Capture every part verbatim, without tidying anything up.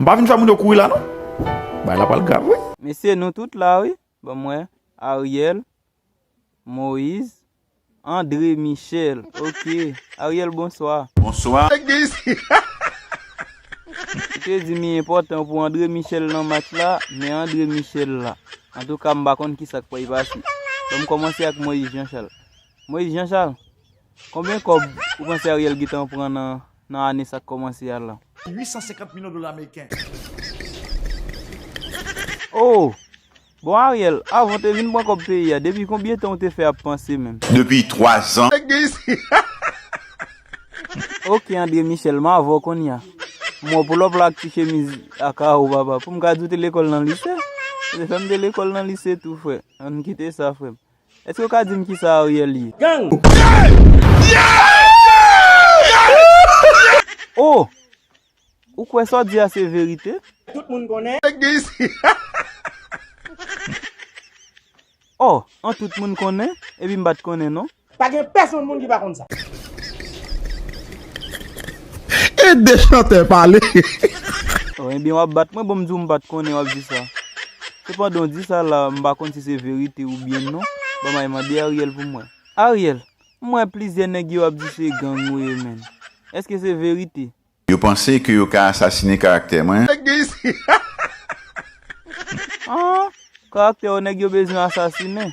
M pa vin fè moun yo kouri la non. Bagay la pral grav wi. Mesye, nou tout la wi. Ban m wè. Ariel, Moïse, André Michel. Ok. Ariel, bonswa. Bonswa. Ou te di mi enpòtan pou André Michel nan match la, men André Michel la. Antouka, m pa konn kisa k pral pase. Ban m kòmanse ak Moïse Jean Charles. Moïse Jean Charles, konbyen kòb ou panse Ariel gentan pran nan, nan ane sa k kòmanse a la? Uit san senkant milyon dola ameriken. Oh! Bon, Ariel, avan w te vin pran kòb peyi a, depi konbyen tan w te fè ap panse menm? Depi twa zan. Ok, André Michel, m avè w kounye a. M wè w pull up la ak ti chemiz a kawo, papa. Pou m ka di w te lekòl nan lise? Ou te fè m te lekòl nan lise tou, frè. Ann kite sa, frè m. Èske w ka di m kisa Ariel ye? Gang! Oh! Ou kwè sa w di a se verite? Tout moun konnen. Oh, an tout moun konnen, epi m pa t konnen non. Pa gen pèsonn moun ki pa konn sa. E de chantè pale. Oh, ebyen w ap bat mwen, bon m di w m pa t konnen w ap di sa. Sepandan w di sa la, m pa konn si se verite oubyen non. Ban m al mande Ariel pou mwen. Ariel, m wè plizyè nèg yo ap di se gang ou ye, menn. Èske se verite? Yo panse ke yo ka asasinen karaktè mwen. Ah, karaktè w nèg yo bezwen asasinen.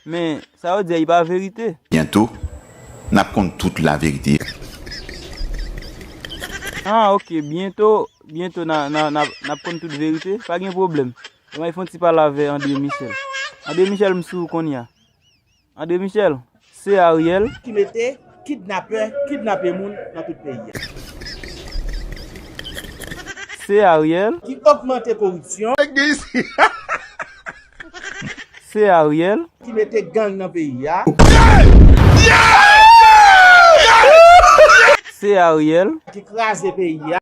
Men, sa yo di a, li pa verite. Byento, n ap konn tout laverite. Ah, ok, byento, byento n a, n a, n a, n ap konn tout verite. Pa gen pwoblèm. Ban m al fè yon ti pale avè André Michel. André Michel, m sou ou kounye a. André Michel, se Ariel. Ki mete kidnapè, kidnape moun nan tout peyi a. Se Ariel. Ki ogmante koripsyon. Se Ariel. Ki mete gang nan peyi a. Se Ariel. Ki kraze peyi a.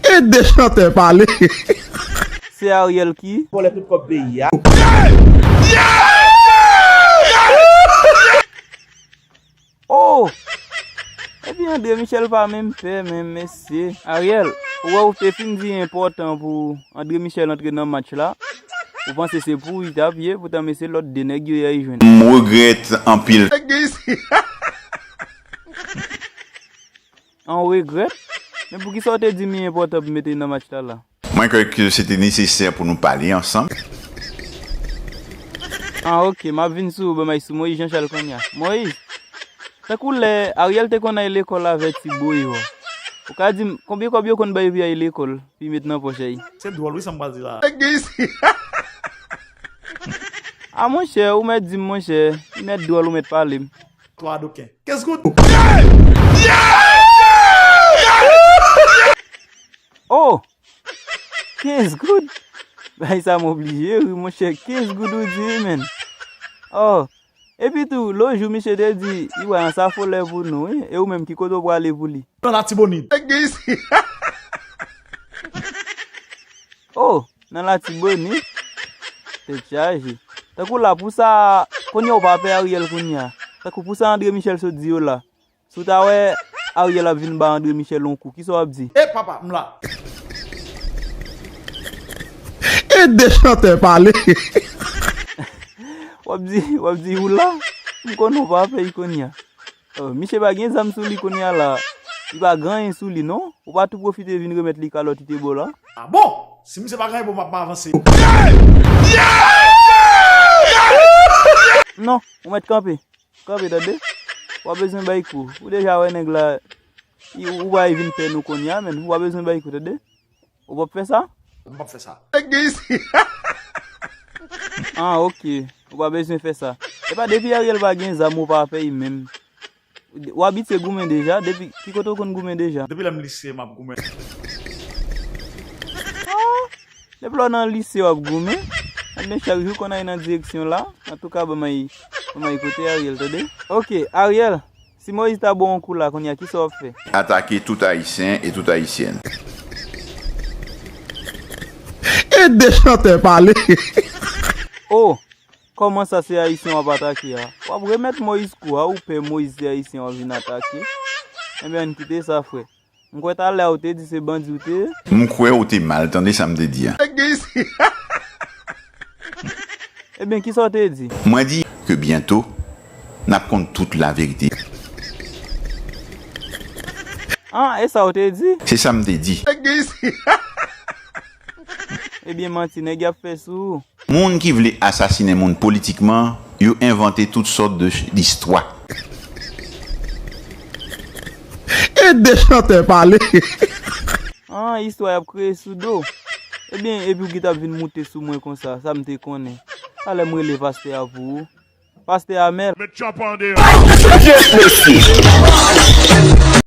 E de chantè pale. Se Ariel ki vòlè tout kòb peyi a. Oh! Epi André Michel pa menm pè, menm mesye. Ariel, ou wè ou te fin di enpòtan pou André Michel antre nan match la. Ou panse se pou ou li t ap ye, poutan mesye lòt de nèg yo y al jwenn. M regrèt anpil. An w regrèt? Men poukisa w te di m li enpòtan pou mete nan match la la? Mwen kwè ke se te nesesè pou nou pale ansanm. Ah, ok, m ap vin sou ou, ban m al sou Moïse Jean Charles kounye a. Moïse, tankou lè Ariel te konn al lekòl avè ti boy yo. Ou ka di m, konbyen kòb yo konn bay pou y al lekòl, pou y met nan pòch a y? Se dwòl, wi, sa m pral di la. Ah, monchè, ou mèt di m, monchè, li mèt dwòl, ou mèt pale m. Twa doken. Kenz goud. Oh! Kenz goud? Bay sa m oblije ri, monchè. Kenz goud ou di wi, menn. Oh! Epi tou, lòt jou, misye te di, li pral nan Safolè pou nou, wi. E ou menm, ki kote w prale pou li? Nan Latibonit. Oh! Nan Latibonit. Tèt chaje. Tankou la, pou sa, kounye a w pa pè Ariel kounye a. Tankou pou sa André Michel sot di yo la. Si w ta wè Ariel ap vin ba André Michel yon kou, kisa w ap di? E papa, m la. E de chantè pale. W ap di, w ap di ou la. M konnen w pa pè y kounye a. Oh, misye pa gen zam sou li kounye a la. Li pa gen anyen sou li non. Ou pa tou pwofite vin remèt li kalòt li te ba w la? Ah bon? Si misye pa gen anyen, bon, m ap avanse. Non, ou mèt kanpe. Kanpe, tande. W ap bezwen bay kou. Ou deja wè nèg la, li, ou pa vin pè nou kounye a, menn. W ap bezwen bay kou, tande. Ou p ap fè sa? M p ap fè sa. Ah, ok. Ou pa bezwen fè sa. Epa depi Ariel pa gen zam, ou pa pè y menm. W abitye goumen deja? Depi ki kote w konn goumen deja? Depi lè m lise, m ap goumen. Ah, depi lè w nan lise, w ap goumen? Ebyen, chak jou konn al nan direksyon la. Antouka, ban m al, ban m al kote Ariel, tande? Ok, Ariel. Si Moïse ta ba w yon kou la, kounye a, kisa w ap fè? Atake tout Ayisyen e tout Ayisyèn. E de chantè pale. Oh, kòman sa se Ayisyen w ap atake a? W ap remèt Moïse kou a, ou pè Moïse se Ayisyen w ap vin atake? Ebyen, ann kite sa, frè. M kwè talè a ou te di se bandi ou te ye. M kwè ou te mal tande sa m te di a. Ebyen, kisa w te di? Mwen di ke byento, n ap konn tout laverite. Ah, e sa w te di? Se sa m te di. Ebyen, manti nèg y ap fè sou ou. Moun ki vle asasinen moun politikman, yo envante tout sòt de istwa. E de chantè pale. Ah, istwa y ap kreye sou do. Ebyen, epi w ki t ap vin moute sou mwen konsa, sa m te konnen. Talè m rele pastè a pou ou. Pastè Amèl. Met chòp an deyò. Yes, mesye.